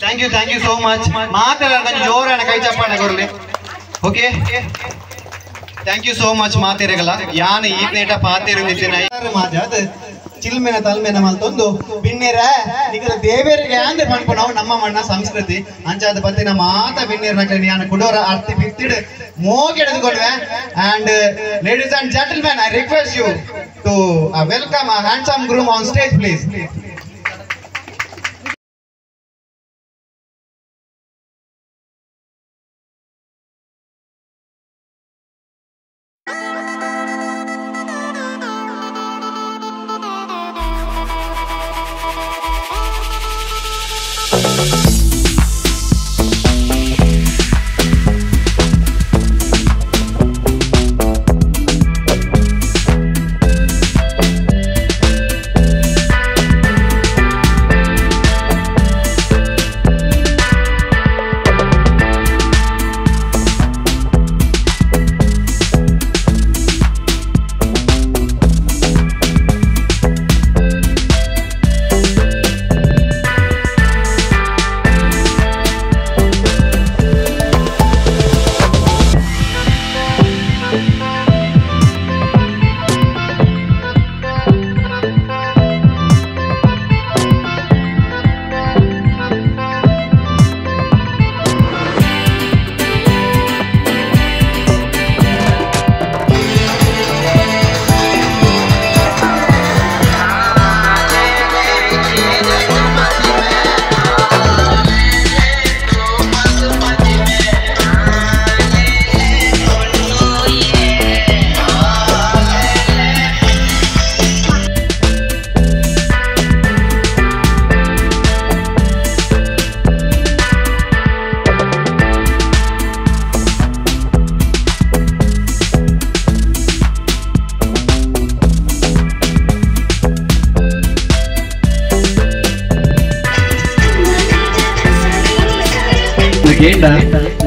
Thank you, thank you so much. ಮಾತೆಲ್ಲ ಜೋರಾಣ ಕೈ ಚಪ್ಪಾಳೆ ಕೊರ್ಲಿ. Okay, thank you so much. ಮಾತೆರೆಗಲ ಯಾನ್ ಈ ನೇಟ ಪಾತೆರು ಮಾಜಾದ ಚಿಲ್ಮೆನ ತಲ್ಮೆನ ಮಲ್ತೊಂದು ಬಿನ್ನೇರ ನಿಗಲ ದೇವರಿಗೆ ಅಂದೆ ಪನ್ಪುನವು ನಮ್ಮ ಮಣ್ಣ ಸಂಸ್ಕೃತಿ. ಅಂಚಾದ ಪತ್ತಿನ ಮಾತ ಬಿನ್ನೇರ ನಕಲಿ ಯಾನ ಕುಡೋರ ಅರ್ತಿ ಬಿತ್ತಿಡು ಮೋಗೆಡೆದುಕೊಡುವೆ. And ladies and gentlemen, I request you to welcome a handsome groom on stage please.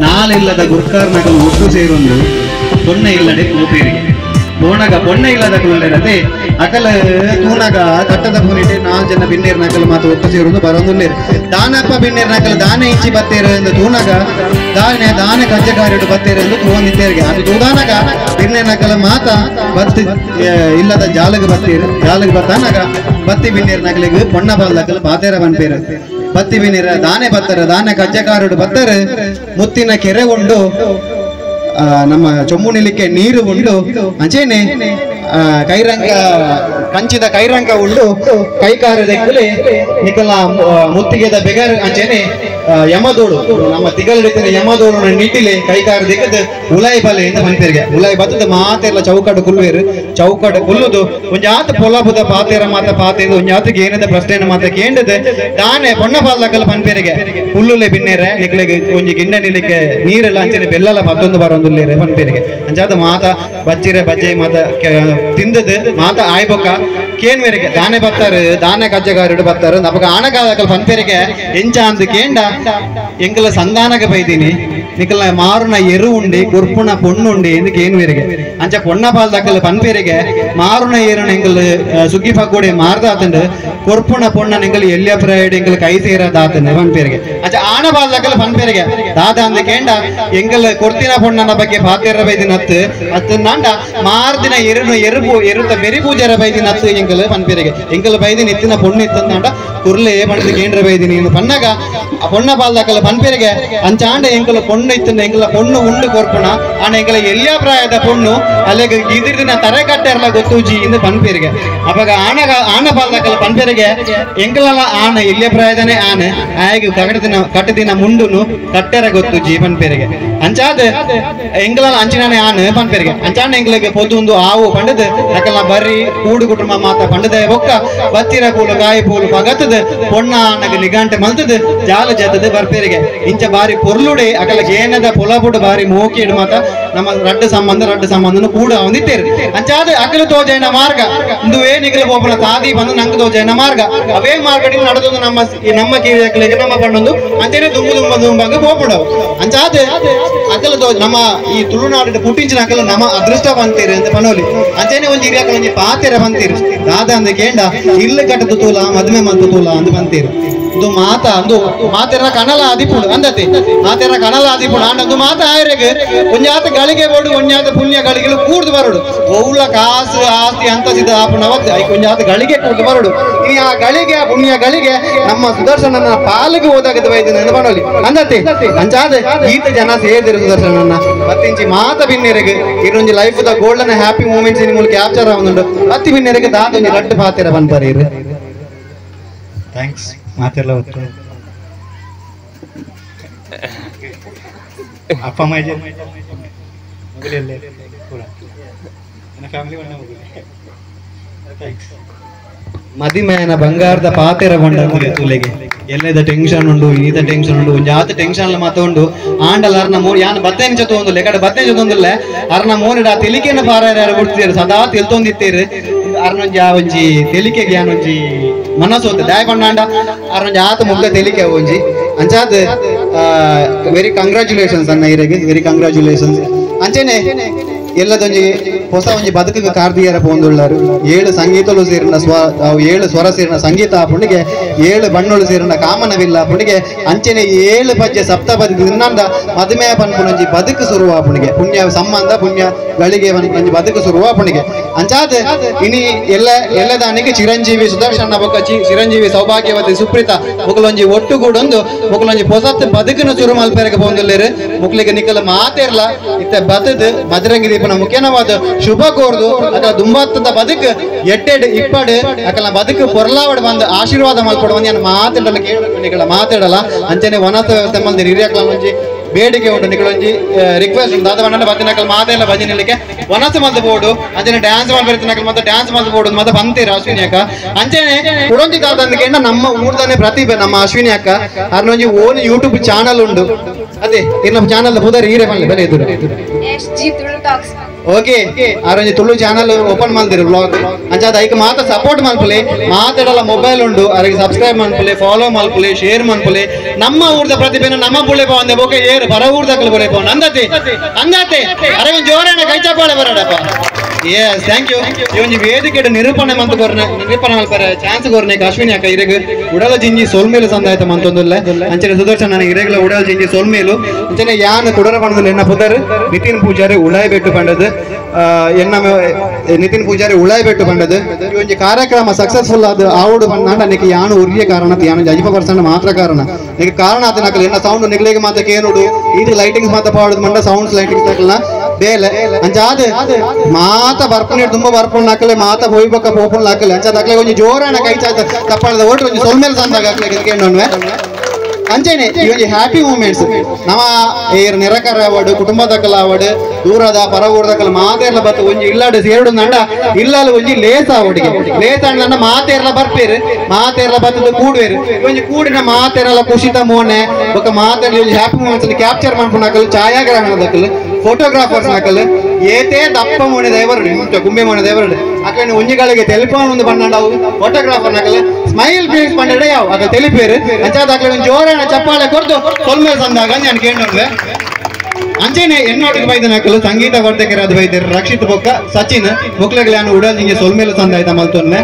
ನಾಲಿಲ್ಲದ ಗುರ್ಕಾರ್ನಗಲು ಒಟ್ಟು ಸೇರೊಂದು ಪೊನ್ನೆ ಇಲ್ಲದೆ ಪೋಪೇರಿಗೆ ಪೋಣಗ ಪೊನ್ನೆ ಇಲ್ಲದ ಕುಲ್ಲರದೆ ಅಕಲ ತೂನಗ ಕಟ್ಟದ ಪುನಿಟೆ ನಾಲ್ ಜನ ಬಿನ್ನೇರ್ ನಕಲು ಮಾತು ಒಟ್ಟು ಸೇರೊಂದು ಬರೊಂದುಲ್ಲೇರು. ದಾನಪ್ಪ ಬಿನ್ನೇರ್ ನಕಲು ದಾನ ಇಂಚಿ ಬತ್ತೇರು ಎಂದು ತೂನಗ ದಾನೆ ದಾನ ಕಜ್ಜಗಾರಿಡು ಬತ್ತೇರು ಎಂದು ತೂವೊಂದಿತ್ತೇರಿಗೆ. ಅದು ತೂದಾನಗ ಬಿನ್ನೇರ್ ನಕಲು ಮಾತ ಬತ್ತಿ ಇಲ್ಲದ ಜಾಲಗ ಬತ್ತೇರು. ಜಾಲಗ ಬತ್ತಾನಗ ಬತ್ತಿ ಬಿನ್ನೇರ್ ನಕಲಿಗೆ ಪೊಣ್ಣ ಬಲ್ದಕಲು ಪಾತೇರ ಬನ್ಪೇರು. ಬತ್ತಿ ಬಿನ್ನೇರ ದಾನೆ ಬತ್ತರ ದಾನೆ ಕಜ್ಜಕಾರಡು ಬತ್ತರು ಮುತ್ತಿನ ಕೆರೆ ಉಂಡು ನಮ್ಮ ಚೊಂಬು ನಿಲಿಕ್ಕೆ ನೀರು ಉಂಡು ಅಂಚೇನೆ ಕೈರಂಗ ಕಂಚಿದ ಕೈರಂಗ ಉಂಡು ಕೈಕಾರದಕ್ಕಲೆ ನಿಕಲ ಮುತ್ತಿಗೆದ ಬೆಗರ್ ಅಂಚೇನೆ ಯಮದೋಡು ನಮ್ಮ ತಿಗಲಿಡಿತಿನ ಯಮದೋಡು ನಿಟ್ಟಿಲೆ ಕೈಕಾರ ದಿಕ್ಕದ ಉಲಾಯಿ ಬಲೆ ಅಂತ ಮನ್ಪೇರಿಗೆ. ಉಲಾಯಿ ಬತ್ತದ ಮಾತೆಲ್ಲ ಚೌಕಾಡು ಕುಲ್ವೇರು. ಚೌಕಾಡು ಕುಲ್ಲುದು ಒಂಜಾತ ಪೊಲಬುದ ಪಾತೇರ ಮಾತ ಪಾತೇದು ಒಂಜಾತ ಏನದ ಪ್ರಶ್ನೆ ಮಾತ ಕೇಂಡದ ದಾನೆ ಪೊಣ್ಣ ಪಾಲ್ದಕಲ್ ಪನ್ಪೇರಿಗೆ ಹುಲ್ಲುಲೆ ಬಿನ್ನೇರೆ ನಿಕ್ಲೆಗ್ ಒಂಜಿ ಗಿಂಡ ನಿಲಿಕ್ಕೆ ನೀರೆಲ್ಲ ಅಂಚನೆ ಬೆಲ್ಲಲ ಮತ್ತೊಂದು ಬರೊಂದುಲ್ಲೇರೆ ಪನ್ಪೇರಿಗೆ. ಅಂಚಾದ ಮಾತ ಬಚ್ಚಿರೆ ಬಜ್ಜೆ ಮಾತ ತಿಂದದ ಮಾತ ಆಯ್ಬೊಕ್ಕ ಕೇನ್ವೇರಿಗೆ ದಾನೆ ಬತ್ತಾರೆ ದಾನೆ ಕಜ್ಜಗಾರಡು ಬತ್ತಾರೆ ನಮಗ ಆಣಗಾದಕಲ್ ಪನ್ಪೇರಿಗೆ ಎಂಚ ಅಂದ್ ಕೇಂಡ ಎಂಕಲ ಸಂಧಾನಕ್ಕೆ ಬೈದೀನಿ ನಿಕಲ ಮಾರುನ ಎರು ಉಂಡಿ ಕುರ್ಪುಣ ಪೊಣ್ಣುಂಡಿ ಎಂದು ಕೇನ್ವೇರಿಗೆ. ಅಂಚ ಪೊಣ್ಣ ಪಾಲ್ದಕಲ್ ಪನ್ಪೇರಿಗೆ ಮಾರುನ ಏರುನ ಎಂಕಲ್ ಸುಗ್ಗಿ ಪಕ್ಕೋಡೆ ಮಾರ್ದಾತಂಡು ಕೊರ್ಪುಣ ಪೊಣ್ಣ ಎಂಕಲ್ ಎಲ್ಲಿಯ ಪ್ರೈಡ್ ಎಂಕಲ್ ಕೈ ಸೇರದಾತಂಡು ಪನ್ಪೇರಿಗೆ. ಅಂಚ ಆಣ ಪಾಲ್ದಕಲ್ ಪನ್ಪೇರಿಗೆ ದಾದ ಅಂದ ಕೇಂಡ ಎಂಕಲ್ ಕೊರ್ತಿನ ಪೊಣ್ಣನ ಬಗ್ಗೆ ಪಾತೇರ ಬೈದಿನ ಹತ್ತು ಅತ್ತು ನಾಂಡ ಮಾರ್ದಿನ ಎರುನು ಎರುಪು ಎರುತ ಬೆರಿ ಪೂಜಾರ ಬೈದಿನ ಹತ್ತು ಎಂಕಲ್ ಪನ್ಪೇರಿಗೆ. ಎಂಕಲ್ ಬೈದಿನ ಇತ್ತಿನ ಪೊಣ್ಣು ಇತ್ತಂದಾಂಡ ಕುರ್ಲೆ ಪಂಡದ ಕೇಂದ್ರ ಬೈದಿನಿ ಪನ್ನಗ ಪೊಣ್ಣ ಪಾಲ್ದಕಲ್ ಪನ್ಪೇರಿಗೆ ಅಂಚಾಂಡ ಎಂಕಲ್ ಪೊಣ್ಣು ಇತ್ತಂಡ ಎಂಕಲ ಪೊಣ್ಣು ಉಂಡು ಕೊರ್ಪುಣ ಆಣ ಎಂಕಲ ಎಲ್ಲಾ ಪ್ರಾಯದ ಪೊಣ್ಣು ಅಲ್ಲಿಗೆ ಇದಿರ್ದಿನ ತರೆ ಕಟ್ಟೆರ್ಲ ಗೊತ್ತೂಜಿ ಇಂದು ಪನ್ಪೇರಿಗೆ. ಅವಾಗ ಆಣಗ ಆಣ ಪಾಲ್ದಕಲ್ ಪನ್ಪೇರಿಗೆ ಎಂಕಲಲ್ಲ ಆಣ ಎಲ್ಲಿಯ ಪ್ರಾಯದನೇ ಆನೆ ಆಯಗ ಕಟ್ಟದಿನ ಕಟ್ಟದಿನ ಮುಂಡುನು ಕಟ್ಟೆರ ಗೊತ್ತೂಜಿ ಪನ್ಪೇರಿಗೆ. ಅಂಚಾದ ಎಂಕಲಲ್ಲ ಅಂಚಿನಾನೆ ಆನೆ ಪನ್ಪೇರಿಗೆ. ಅಂಚಾಂಡ ಎಂಕಲಿಗೆ ಪೊದುಂದು ಆವು ಪಂಡದ ಅಕಲ ಬರ್ರಿ ಕೂಡು ಕುಟುಂಬ ಮಾತ ಪಂಡದ ಬೊಕ್ಕ ಬತ್ತಿರ ಕೂಲು ಕಾಯಿ ಪೂಲು ಪಗತ್ತದ ಪೊಣ್ಣ ಆನಗ ನಿಗಾಂಟೆ ಮಲ್ತದ ಜಾಲ ಜತದ ಬರ್ಪೇರಿಗೆ. ಇಂಚ ಬಾರಿ ಪೊರ್ಲುಡೆ ಅಕಲ ಏನದ ಪೊಲಬುಡು ಬಾರಿ ಮೋಕಿಡು ಮಾತ ನಮ್ಮ ರಡ್ಡು ಸಂಬಂಧ ರಡ್ಡು ಸಂಬಂಧನು ಕೂಡ ಹೊಂದಿತ್ತೇರು. ಅಂಚಾದ ಅಕಲ ತೋಜೈನ ಮಾರ್ಗ ಇಂದುವೇ ನಿಗಲ ಪೋಪನ ತಾದಿ ಬಂದು ನಂಗೆ ತೋಜೈನ ಮಾರ್ಗ ಅವೇ ಮಾರ್ಗಡಿ ನಡೆದು ನಮ್ಮ ನಮ್ಮ ಕಿರಿಯಕಲಿಗೆ ನಮ್ಮ ಪಣ್ಣೊಂದು ಅಂಚನೆ ದುಂಬು ದುಂಬ ದುಂಬಾಗ ಪೋಪುಡವು. ಅಂಚಾದ ಅಕಲ ತೋ ನಮ್ಮ ಈ ತುಳುನಾಡಿನ ಪುಟ್ಟಿಂಚಿನ ಅಕಲ ನಮ್ಮ ಅದೃಷ್ಟ ಬಂತೀರಿ ಅಂತ ಪನೋಲಿ. ಅಂಚನೆ ಒಂಜಿ ಹಿರಿಯಕಲ ಒಂಜಿ ಪಾತೆರ ಬಂತೀರಿ ದಾದ ಅಂದ ಕೇಂಡ ಇಲ್ಲು ಕಟ್ಟದ ತೂಲ ಮದುವೆ ಮಂತು ತೂಲ ಅಂತ ಬಂತೀರಿ. ಇಂದು ಮಾತ ಅಂದು ಮಾತೆರ ಕನಲ ಆದಿಪುಂಡು ಅಂದತೆ ಮಾತೆರ ಕನಲ ಆದಿಪುಂಡು ಆಂಡ ಅಂದು ಮಾತ ಆಯರೆಗ್ ಒಂಜಾತ ಗಳಿಗೆ ಬೋಡು ಒಂಜಾತ ಪುಣ್ಯ ಗಳಿಗೆಲು ಕೂಡ್ದು ಬರೋಡು ಒವ್ಲ ಕಾಸು ಆಸ್ತಿ ಅಂತ ಸಿದ್ಧ ಆಪುಣವ ಐಕ್ ಒಂಜಾತ ಗಳಿಗೆ ಕೂಡ್ದು ಬರೋಡು ಇನಿ ಆ ಗಳಿಗೆ ಆ ಪುಣ್ಯ ಗಳಿಗೆ ನಮ್ಮ ಸುದರ್ಶನನ ಪಾಲಿಗೆ ಹೋದಾಗದ ವೈದ್ಯ ನೆನಪಣೋಲಿ ಅಂದತೆ ಅಂಚಾದ ಈತ ಜನ ಸೇರಿದರು ಸುದರ್ಶನನ್ನ ಪತ್ತಿಂಚಿ ಮಾತ ಬಿನ್ನೆರೆಗೆ ಇನ್ನೊಂಜಿ life the golden happy moments ಇನ್ ಮೂಲಕ ಕ್ಯಾಪ್ಚರ್ ಆವೊಂದುಂಡು ಪತ್ತಿ ಬಿನ್ನೆರೆಗೆ ದಾದೊಂಜಿ ಲಡ್ಡು ಪಾತೆರ ಪನ್ಪರೇರು thanks ಮಾತೆಲ್ಲ ಹೊತ್ತು ಅಪ್ಪ ಅಮ್ಮ ಮಗುಲೆಲ್ಲ ಪೂರ ನನ್ನ ಫ್ಯಾಮಿಲಿ ಒಳ್ಳೆ ಮಗುಲೆ thanks ಮದಿಮಯನ ಬಂಗಾರದ ಪಾತೆರ ಬಂಡ ತುಲೆಗೆ ಎಲ್ಲದ ಟೆನ್ಷನ್ ಉಂಡು ಈತ ಟೆನ್ಷನ್ ಉಂಡು ಒಂಜಾತ ಟೆನ್ಷನ್ ಮಾತ ಉಂಡು ಆಂಡಲ ಅರ್ನ ಮೋ ಯಾನ್ ಬತ್ತೇನ ಜೊತೆ ಒಂದುಲ್ಲೆ ಕಡೆ ಬತ್ತೇನ ಜೊತೆ ಒಂದುಲ್ಲೆ ಅರ್ನ ಮೋನಿಡ ತೆಲಿಕೆನ ಪಾರ ಯಾರು ಕೊಡ್ತಿದ್ದಾರೆ ಸದಾ ತೆಲ್ತೊಂದಿತ್ತೇರು ಅರ್ನೊಂಜಿ ಆ ಒಂಜಿ ತೆಲಿಕೆಗೆ ಯಾನೊಂಜಿ ಮನಸ್ಸು ದಾಯ ಪಂಡಾಂಡ ಅರ್ನೊಂಜಿ ಆತ ಮುಗ್ಧ ತೆಲಿಕೆ ಒಂಜಿ ಅಂಚಾದ ವೆರಿ ಕಂಗ್ರ್ಯಾಚುಲೇಷನ್ಸ್ ಅನ್ನ ಇರೆಗೆ ವೆರಿ ಕಂಗ್ರ್ಯಾಚುಲೇಷನ್ಸ್ ಅಂಚೆನೆ ಎಲ್ಲದೊಂಜಿ ಹೊಸ ಒಂಜಿ ಬದುಕಿಗೆ ಕಾರ್ದಿಯರ ಪೋಂದುಳ್ಳಾರು ಏಳು ಸಂಗೀತಲು ಸೇರಿನ ಸ್ವ ಏಳು ಸ್ವರ ಸೇರಿನ ಸಂಗೀತ ಪುಂಡಿಗೆ ಏಳು ಬಣ್ಣುಳು ಸೇರಿನ ಕಾಮನವಿಲ್ಲ ಪುಂಡಿಗೆ ಅಂಚೆನೆ ಏಳು ಪಜ್ಜೆ ಸಪ್ತಪದಿ ದಿನಂದ ಮದುಮೆ ಪನ್ಪುನೊಂಜಿ ಬದುಕು ಸುರುವ ಪುಣಿಗೆ ಪುಣ್ಯ ಸಂಬಂಧ ಪುಣ್ಯ ಗಳಿಗೆ ಪನ್ಪುನೊಂಜಿ ಬದುಕು ಸುರುವ ಪುಣಿಗೆ ಅಂಚಾದ ಇನಿ ಎಲ್ಲ ಎಲ್ಲದಾನಿಗೆ ಚಿರಂಜೀವಿ ಸುದರ್ಶನ ಬೊಕ್ಕ ಚಿರಂಜೀವಿ ಸೌಭಾಗ್ಯವತಿ ಸುಪ್ರೀತ ಮುಕಲೊಂಜಿ ಒಟ್ಟುಗೂಡೊಂದು ಮುಕಲೊಂಜಿ ಪೊಸತ್ ಬದುಕಿನ ಸುರು ಮಲ್ಪೆರೆಗೆ ಪೋಂದುಲ್ಲೇರು ಮುಕ್ಲಿಗೆ ನಿಕ್ಕಲ ಮಾತೇರ್ಲ ಇತ್ತ ಬತದು ಮದರಂಗಿ ದೀಪನ ಮುಖ್ಯನವಾದ ಶುಭ ಕೋರ್ದು ಅಕಲ ದುಂಬತ್ತದ ಬದುಕು ಎಟ್ಟೆಡ್ ಇಪ್ಪಡು ಅಕಲ ಬದುಕು ಪೊರ್ಲಾವಡ್ ಬಂದು ಆಶೀರ್ವಾದ ಮಲ್ಪಡು ಒಂದು ಏನು ಮಾತಾಡಲ್ಲ ಕೇಳ ಮಾತಾಡಲ್ಲ ಅಂಚನೆ ವನಸ ವ್ಯವಸ್ಥೆ ಮಲ್ದಿರಿ ಹಿರಿಯಕ್ಲ ಒಂಜಿ ಬೇಡಿಕೆ ಉಂಟು ನಿಗಳೊಂಜಿ ರಿಕ್ವೆಸ್ಟ್ ಉಂಟು ದಾದ ಬಣ್ಣ ಬತ್ತಿನಕಲ್ ಮಾತೆಲ್ಲ ಭಜನೆಲಿಕ್ಕೆ ವನಸ ಮಲ್ದು ಬೋಡು ಅಂಚನೆ ಡ್ಯಾನ್ಸ್ ಮಲ್ಬರ್ತಿನಕಲ್ ಮತ್ತೆ ಡ್ಯಾನ್ಸ್ ಮಲ್ದು ಬೋಡು ಮತ್ತೆ ಬಂತೀರ ಅಶ್ವಿನಿ ಅಕ್ಕ ಅಂಚನೆ ಕುಡೊಂಜಿ ದಾದಂದಕ್ಕೆ ನಮ್ಮ ಊರ್ದಾನೆ ಪ್ರತಿಭೆ ನಮ್ಮ ಅಶ್ವಿನಿ ಅಕ್ಕ ಅರ್ನೊಂಜಿ own YouTube channel ಉಂಟು ಅದೇ ಇರ್ನ ಚಾನಲ್ ಪುದರ್ ಹೀರೆ ಬನ್ನಿ ಬಲೆ ಎದುರು ಓಕೆ ಆರೊಂಜಿ ತುಳು ಚಾನಲ್ ಓಪನ್ ಮಲ್ದಿರು ಬ್ಲಾಗ್ ಅಂಚಾದ ಐಕ್ ಮಾತ ಸಪೋರ್ಟ್ ಮಲ್ಪುಲೆ ಮಾತಾಡಲ್ಲ ಮೊಬೈಲ್ ಉಂಡು ಅರಿಗೆ ಸಬ್ಸ್ಕ್ರೈಬ್ ಮನ್ಪುಲೆ ಫಾಲೋ ಮಲ್ಪುಲೆ ಶೇರ್ ಮನ್ಪುಲೆ ನಮ್ಮ ಊರ್ದ ಪ್ರತಿಭೆನ ನಮ್ಮ ಬುಳೆ ಪೋಂದೆ ಬೋಕೆ ಏರು ಬರ ಊರ್ದಕ್ಕಲು ಬುಳೆ ಪೋನ್ ಅಂದತೆ ಅಂದತೆ ಅರೆ ಒಂಜಿ ಜೋರಣ್ಣ ಕೈ ಚಪ್ಪಾಳೆ ಬರಡಪ್ಪ yes thank you ಈ ಒಂಜಿ ವೇದಿಕೆ ನಿರೂಪಣೆ ಮಂತ್ ಕೊರ್ನೆ ನಿರೂಪಣೆ ಮಲ್ಪರೆ ಚಾನ್ಸ್ ಕೊರ್ನೆ ಅಶ್ವಿನಿ ಅಕ್ಕ ಇರೆಗ್ ಉಡಲ ಜಿಂಜಿ ಸೊಲ್ಮೇಲು ಸಂದಾಯ್ತ ಮಂತೊಂದುಲ್ಲೆ ಅಂಚನೆ ಸುದರ್ಶನ ನನಗೆ ಇರೆಗ್ಲ ಉಡಲ ಜಿಂಜಿ ಸೊಲ್ಮೇಲು ಅಂಚನೆ ಯಾನ್ ಕುಡರ ಪಂಡದಲ್ಲಿ ಎನ್ನ ಪುದರ್ ನಿತಿನ್ ಪೂಜಾರಿ ಉಳಾಯಿಬೆಟ್ಟು ಪಂಡದು ಎನ್ನ ನಿತಿನ್ ಪೂಜಾರಿ ಉಳಾಯಿಬೆಟ್ಟು ಪಂಡದು ಈ ಒಂಜಿ ಕಾರ್ಯಕ್ರಮ ಸಕ್ಸಸ್ಫುಲ್ ಆದ ಆವಡು ಪಂಡ ನಿಕ್ ಯಾನು ಉರಿಯ ಕಾರಣ ಯಾನು 5% ಮಾತ್ರ ಕಾರಣ ನಿಕ್ ಕಾರಣ ಆತನಕಲ್ ಎನ್ನ ಸೌಂಡ್ ನಿಕ್ಲೆಗೆ ಮಾತ ಕೇನುಡು ಇದು ಲೈಟಿಂಗ್ಸ್ ಮಾತ ಪಾಡುದು ಮಂಡ ಸೌಂಡ್ಸ್ ಲೈಟಿಂಗ್ಸ್ ನಕಲ್ನ ಬೇಲೆ ಅಂಚಾದ ಮಾತ ಬರ್ಪುನೆ ತುಂಬ ಬರ್ಪುನ್ ಹಾಕಲೆ ಮಾತ ಹೋಯ್ಬಕ್ಕ ಪೋಪುನ್ ಹಾಕಲೆ ಅಂಚಾದ ಅಕ್ಲೆ ಒಂಜಿ ಜೋರಾಣ ಕೈ ಚಾತ ತಪ್ಪಾಳದ ಓಟ್ರು ಒಂಜಿ ಸೊಲ್ಮೇಲ್ ಸಂದಾಗ ಅಕ್ಲೆ ಕೇಂಡೊನ್ವೆ ಅಂಚೆನೆ ಈ ಒಂಜಿ ಹ್ಯಾಪಿ ಮೂಮೆಂಟ್ಸ್ ನಮ್ಮ ಏರ್ ನಿರಕರ ಆವಡು ಕುಟುಂಬದಕ್ಕಲ ಆವಡು ದೂರದ ಪರ ಊರದಕ್ಕಲ ಮಾತೆರ್ಲ ಬತ್ತು ಒಂಜಿ ಇಲ್ಲಾಡು ಸೇರುಡು ನಂಡ ಇಲ್ಲಾಲು ಒಂಜಿ ಲೇಸ ಆವಡಿಗೆ ಲೇಸ ಅಂಡ ಮಾತೆರ್ಲ ಬರ್ಪೇರು ಮಾತೆರ್ಲ ಬತ್ತದ ಕೂಡುವೇರು ಒಂಜಿ ಕೂಡಿನ ಮಾತೆರಲ ಖುಷಿತ ಮೋನೆ ಬೊಕ್ಕ ಮಾತೆರ್ಲ ಒಂಜಿ happy moments capture ಮಾಡ್ಕೊಂಡು ಛಾಯಾಗ್ರಹಣದಕ್ಕಲು ಫೋಟೋಗ್ರಾಫರ್ಸ್ ನಕಲ್ ಏತೇ ದಪ್ಪ ಮೋನೆ ದೇವರು ಗುಂಬೆ ಮೋನೆ ದೇವರು ಅಕಡೆ ಒಂಜಿಗಳಿಗೆ ತೆಲಿಪೋನ್ ಒಂದು ಬಣ್ಣವು ಫೋಟೋಗ್ರಾಫರ್ ನಕಲ್ ಸ್ಮೈಲ್ ಪ್ಲೀಸ್ ಪಂಡ ಯಾವ ಅಕ ತೆಲಿಪೇರು ಅಂಚಾದ ಅಕಲೆ ಒಂದು ಜೋರಾಣ ಚಪ್ಪಾಳೆ ಕೊರ್ದು ಸೊಲ್ಮೇಲ್ ಸಂದಾಗ ನಾನು ಕೇಳೋಡ್ವೆ ಅಂಚೆನೆ ಎನ್ನೋಟಿಗೆ ಬೈದ ನಕಲು ಸಂಗೀತ ವರ್ತಕರಾದ ಬೈದರು ರಕ್ಷಿತ್ ಬೊಕ್ಕ ಸಚಿನ್ ಬೊಕ್ಲೆಗ್ಲೆ ನಾನು ಉಡಲ್ ಹಿಂಗೆ ಸೊಲ್ಮೇಲೆ ಸಂದಾಯ್ತ ಮಲ್ತೊನ್ನೆ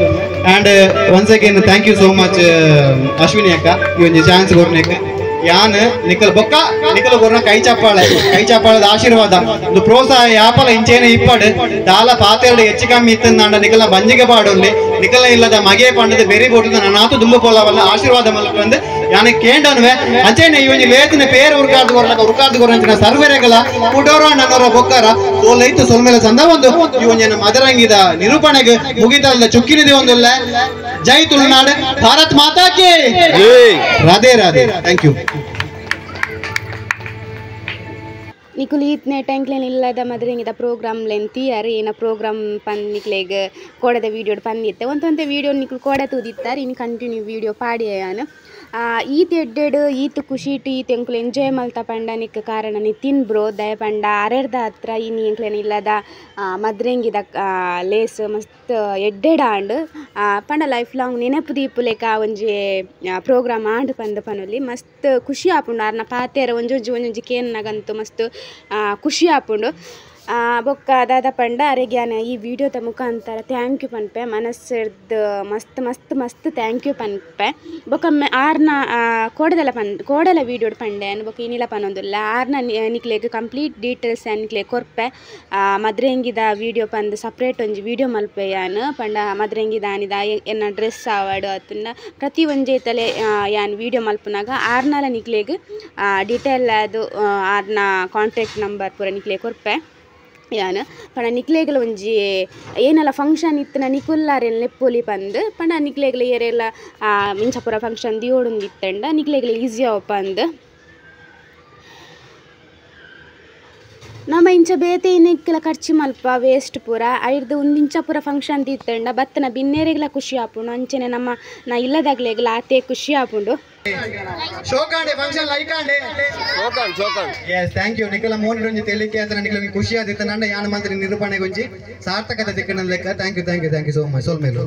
and once again thank you so much Ashwini ಅಕ್ಕ ಈ ಒಂಜಿ ಚಾನ್ಸ್ ಕೊರ್ನೆಕ್ ಯಾನ್ ನಿಕಲ್ ಬೊಕ್ಕ ನಿಕಲ್ ಕೊರ್ನ ಕೈ ಚಪ್ಪಾಳೆ ಕೈ ಚಪ್ಪಾಳದ ಆಶೀರ್ವಾದ ಒಂದು ಪ್ರೋತ್ಸಾಹ ಯಾಪಲ ಇಂಚೇನೆ ಇಪ್ಪಡು ದಾಲ ಪಾತೆರಡು ಹೆಚ್ಚು ಕಮ್ಮಿ ಇತ್ತಂದಾಂಡ ನಿಕಲ ಬಂಜಿಗೆ ಪಾಡೊಲ್ಲಿ ನಿಕಲ ಇಲ್ಲದ ಮಗೆ ಪಂಡದ ಬೆರಿ ಬೋಟದ ನಾತು ದುಂಬ ಪೋಲವಲ್ಲ ಆಶೀರ್ವಾದ ಮಲ್ಪಂದು ಯಾನ ಕೇಂಡನ್ವೆ ಅಂಚೆನೆ ಈ ಒಂಜಿ ಲೇತಿನ ಪೇರು ಉರ್ಕಾರ್ದು ಕೊರ್ಲಕ ಉರ್ಕಾರ್ದು ಕೊರಂಚಿನ ಸರ್ವೆರೆಗಲ ಕುಡೋರ ನನ್ನೋರ ಬೊಕ್ಕರ ಸೋಲೈತು ಸೊಲ್ಮೇಲೆ ಸಂದ ಒಂದು ಈ ಒಂಜಿ ಮದರಂಗಿದ ನಿರೂಪಣೆಗೆ ಮುಗಿತಲ್ಲ ಚುಕ್ಕಿನಿದೆ ಒಂದುಲ್ಲ ಜೈ ತುಳುನಾಡು ಭಾರತ್ ಮಾತಾ ಕೇ ರಾಧೆ ರಾಧೆ thank you ನಿಕುಲು ಈತ್ನೆ ಟ್ಯಾಂಕ್ಲೇನ್ ಇಲ್ಲದ ಮದ್ರಿಂಗಿದ ಪ್ರೋಗ್ರಾಮ್ ಲೆನ್ ತೀಯಾರು ಏನ ಪ್ರೋಗ್ರಾಮ್ ಪನ್ ನಿಕ್ಲೆಗ್ ಕೋಡದ ವೀಡಿಯೋ ಪಂದಿತ್ತೆ ಒಂತೊಂತೆ ವೀಡಿಯೋ ನಿಕುಲು ಕೋಡ ತೂದಿತ್ತಾರೆ ಇನ್ನು ಕಂಟಿನ್ಯೂ ವೀಡಿಯೋ ಪಾಡಿಯಾನು ಈತ್ ಎಡ್ಡೆಡ್ ಈತ್ ಖುಷಿಟ್ ಈತ್ ಎಂಕುಲು ಎಂಜಾಯ್ ಮಲ್ತ ಪಂಡ ನಿಕ್ ಕಾರಣ ನಿತಿನ್ ಬ್ರೋ ದಯ ಪಂಡ ಅರೆರ್ದ ಹತ್ರ ಇನಿ ಎಂಕ್ಲೇನ್ ಇಲ್ಲದ ಮದ್ರೆಂಗಿದ ಲೇಸ್ ಮಸ್ತ್ ಎಡ್ಡೆಡ್ ಆಂಡ್ ಪಂಡ ಲೈಫ್ ಲಾಂಗ್ ನೆನಪು ದೀಪುಲೆಕ ಒಂಜಿ ಪ್ರೋಗ್ರಾಮ್ ಆಂಡ್ ಪಂದ್ ಪನೊಲಿ ಮಸ್ತ್ ಖುಷಿ ಆಪುಂಡು ಆರ್ನ ಪಾತೆರ ಒಂಜೊಂಜಿ ಒಂಜೊಂಜಿ ಕೇನ್ನಗಂತು ಮಸ್ತ್ ಖುಷಿ ಆಪುಂಡು. ಬೊಕ್ಕ ದಾದ ಪಂಡ ಅರೆಗ್ಯಾನ ಈ ವಿಡಿಯೋದ ಮುಖಾಂತರ thank you ಪನ್ಪೆ ಮನಸ್ಸಿರ್ದ್ ಮಸ್ತ್ ಮಸ್ತ್ ಮಸ್ತ್ thank you ಪನ್ಪೆ ಬೊಕ್ಕ ಆರ್ನ ಕೋಡದಲ ಪನ್ ಕೋಡಲ ವೀಡಿಯೋಡ್ ಪಂಡೆ ಬೊಕ್ಕ ಇನಿಲ ಪನೊಂದುಲ್ಲ ಆರ್ನ ನಿಕ್ಲೆಗ್ ಕಂಪ್ಲೀಟ್ ಡೀಟೇಲ್ಸ್ ನಿಕ್ಲೆಗ್ ಕೊರ್ಪೆ ಮದ್ರೆಂಗಿದ ವೀಡಿಯೋ ಪಂದ್ ಸಪ್ರೇಟ್ ಒಂಜಿ ವೀಡಿಯೋ ಮಲ್ಪೆ ಯಾನ್ ಪಂಡ ಮದ್ರೆಂಗಿದ ಆನಿದ ಎನ್ನ ಡ್ರೆಸ್ ಆವಡ್ ಅತ್ತುಂಡ ಪ್ರತಿ ಒಂಜಿ ತಲೆ ಯಾನ್ ವೀಡಿಯೋ ಮಲ್ಪುನಾಗ ಆರ್ನಲ ನಿಕ್ಲೆಗ್ ಡೀಟೇಲ್ ಅದು ಆರ್ನ ಕಾಂಟ್ಯಾಕ್ಟ್ ನಂಬರ್ ಪೂರ ನಿಕ್ಲೆಗ್ ಕೊರ್ಪೆ ಯಾನ್ ಪಂಡ ನಿಕ್ಲೆಗ್ಲ ಒಂಜಿ ಏನಲ್ಲ ಫಂಕ್ಷನ್ ಇತ್ತಿನ ನಿಕುಲ್ಲಾರೆನ್ ಲೆಪ್ಪೊಲಿ ಪಂದ್ ಪಂಡ ನಿಕ್ಲೆಗ್ಲ ಏರೆಲ್ಲ ಇಂಚ ಪೂರ ಫಂಕ್ಷನ್ ದಿಯೋಡುಂದಿತ್ತಂಡ ನಿಕ್ಲೆಗ್ಲ ಈಸಿ ಆವು ಪಂದ್ ನಮ್ಮ ಇಂಚ ಬೇತೆ ಇನ್ನೆಕ್ಲ ಖರ್ಚು ಮಲ್ಪ ವೇಸ್ಟ್ ಪೂರ ಐರ್ದ್ ಒಂದು ಇಂಚ ಪೂರ ಫಂಕ್ಷನ್ ದಿತ್ತಂಡ ಬತ್ತನ ಬಿನ್ನೇರೆಗ್ಲ ಖುಷಿ ಆಪುಂಡು ಅಂಚನೆ ನಮ್ಮ ನಾ ಇಲ್ಲದಾಗ್ಲೆಗ್ಲ ಆತೆ ಖುಷಿ ಆಪುಂಡು. ಶೋಕಾಂಡೆ ಫಂಕ್ಷನ್ ಲೈಕ್ ಆಂಡೆ ಶೋಕಾಂಡ್ ಶೋಕಾಂಡ್. ಎಸ್ thank you ನಿಖಲ ಮೋನ್ ರಂಜಿ ತೆಲಿಕೆ ಅಂತ ನಿಖಲ ಖುಷಿ ಆದಿತ್ತ ನಂಡ ಯಾನ ಮಂತ್ರಿ ನಿರೂಪಣೆ ಗುಂಜಿ ಸಾರ್ಥಕತೆ ದಿಕ್ಕನ ಲೆಕ್ಕ. Thank you thank you thank you so much. ಸೋಲ್ಮೇಲು.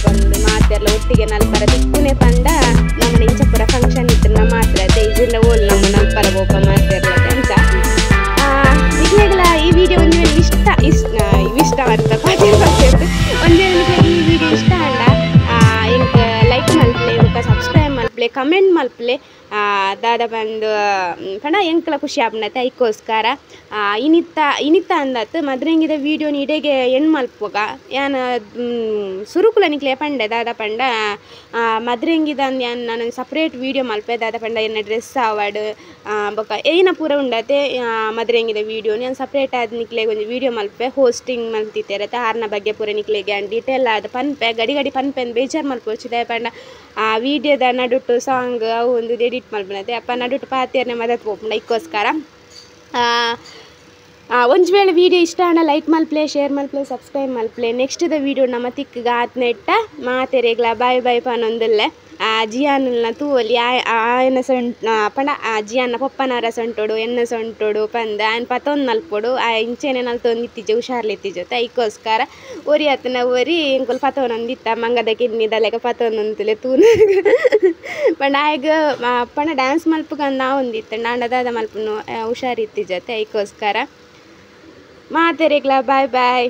ಬಂದು ಮಾತೆರ್ಲ ಒಟ್ಟಿಗೆ ನಲ್ಪರ ತಿಕ್ಕುನೆ ಪಂಡ ನಮ್ಮ ಇಂಚಪುರ ಫಂಕ್ಷನ್ ಇತ್ತು ಮಾತ್ರ ಇಜಿಂದ ಓಲ್ ನಮ್ಮ ನಲ್ಪರ ಬೋಪ ಮಾತೆರ್ಲ ಅಂಚ ನಿಕ್ಲೆಗ್ಲ ಈ ವಿಡಿಯೋ ಒಂದು ವೇಳೆ ಇಷ್ಟ ಇಷ್ಟ ಇಷ್ಟ ಅಂತ ಪಾತೆ ಒಂದು ವೇಳೆ ನಿಕ್ಲೆಗ್ ಈ ವಿಡಿಯೋ ಇಷ್ಟ ಅಂಡ ಇಂಕ್ ಲೈಕ್ ಮಲ್ಪಲೆ ಬೊಕ ಸಬ್ಸ್ಕ್ರೈಬ್ ಮಲ್ಪಲೆ ಕಮೆಂಟ್ ಮಲ್ಪಲೆ ದಾದ ಬಂದು ಪಂಡ ಎಂಕ್ಲ ಖುಷಿ ಆಪುಂಡತೆ ಐಕೋಸ್ಕರ ಇನಿತ್ತ ಇನಿತ್ತ ಅಂದತ್ ಮದ್ರೆಂಗಿದ ವೀಡಿಯೋನ ಇಡೆಗೆ ಎಣ್ ಮಲ್ಪುಗ ಯಾನ್ ಸುರುಕುಲ ನಿಕ್ಲೆ ಪಂಡೆ ದಾದ ಪಂಡ ಮದ್ರೆಂಗಿದ ಯಾನ್ ನಾನು ಸಪ್ರೇಟ್ ವೀಡಿಯೋ ಮಲ್ಪೆ ದಾದ ಪಂಡ ಎನ್ನ ಡ್ರೆಸ್ ಆವಡ್ ಬೊಕ ಏನ ಪೂರ ಉಂಡತೆ ಮದ್ರೆಂಗಿದ ವೀಡಿಯೋ ಯಾನ್ ಸಪ್ರೇಟ್ ಆದ್ ನಿಕ್ಲೆಗ್ ಒಂಜಿ ವೀಡಿಯೋ ಮಲ್ಪೆ ಹೋಸ್ಟಿಂಗ್ ಮಲ್ತಿತ್ತೆರತೆ ಆರ್ನ ಬಗ್ಗೆ ಪೂರ ನಿಕ್ಲೆಗ್ ಯಾನ್ ಡೀಟೇಲ್ ಆದ್ ಪನ್ಪೆ ಗಡಿ ಗಡಿ ಪನ್ಪೆ ಬೇಜಾರ್ ಮಲ್ಪೊಚ್ಚಿ ದಾಯೆ ಪಂಡ ಆ ವೀಡಿಯೋದ ನಡುಟು ಸಾಂಗ್ ಅವು ಒಂದು ಎಡಿಟ್ ಮಲ್ಪುನತೆ ಅಪ್ಪ ನಡುಟು ಪಾತೆರ್ನೆ ಮದತ್ ಪೋಪುಂಡು ಐಕೋಸ್ಕರ ಒಂಜಿ ವೇಳೆ ವೀಡಿಯೋ ಇಷ್ಟ ಆಂಡ ಲೈಕ್ ಮಲ್ಪಲೆ ಶೇರ್ ಮಲ್ಪಲೆ ಸಬ್ಸ್ಕ್ರೈಬ್ ಮಲ್ಪಲೆ ನೆಕ್ಸ್ಟ್ ದ ವೀಡಿಯೋ ನಮ್ಮ ತಿಕ್ಕ್ಗ ಆತ್ನೆಟ್ಟ ಮಾತೆರೆಗ್ಲ ಬಾಯ್ ಬಾಯ್ ಪನೊಂದುಲ್ಲೆ ಜಿಯಾನುಲ್ನ ತೂವೊಲಿ ಆಯನ ಸೊಂಟ ಪಂಡ ಜಿಯಾನ್ನ ಪೊಪ್ಪನವರ ಸೊಂಟೊಡು ಎನ್ನ ಸೊಂಟೊಡು ಪಂದ್ ಆಯನ್ ಪತೊಂದು ನಲ್ಪೊಡು ಆ ಇಂಚೆನೆ ನಲ್ತೊಂದು ಇತ್ತಿಜೆ ಹುಷಾರ್ಲಿತ್ತಿಜೆ ಐಕೋಸ್ಕರ ಒರಿ ಅತ್ತನ ಒರಿ ಎಂಕುಲು ಪತೊನೊಂದಿತ್ತ ಮಂಗದ ಕಿನ್ನಿದ ಲೆಕ್ಕ ಪತೊಂದುಂತುಲೆ ತೂನಗ ಪಂಡ ಆಯಗ್ ಪಂಡ ಡ್ಯಾನ್ಸ್ ಮಲ್ಪುಗಂದ್ ಆವೊಂದಿತ್ತುಂಡ ಆಂಡ ದಾದ ಮಲ್ಪುನು ಹುಷಾರಿತ್ತಿಜತೆ ಐಕೋಸ್ಕರ ಮಾತೆರೆಗ್ಲ ಬಾಯ್ ಬಾಯ್.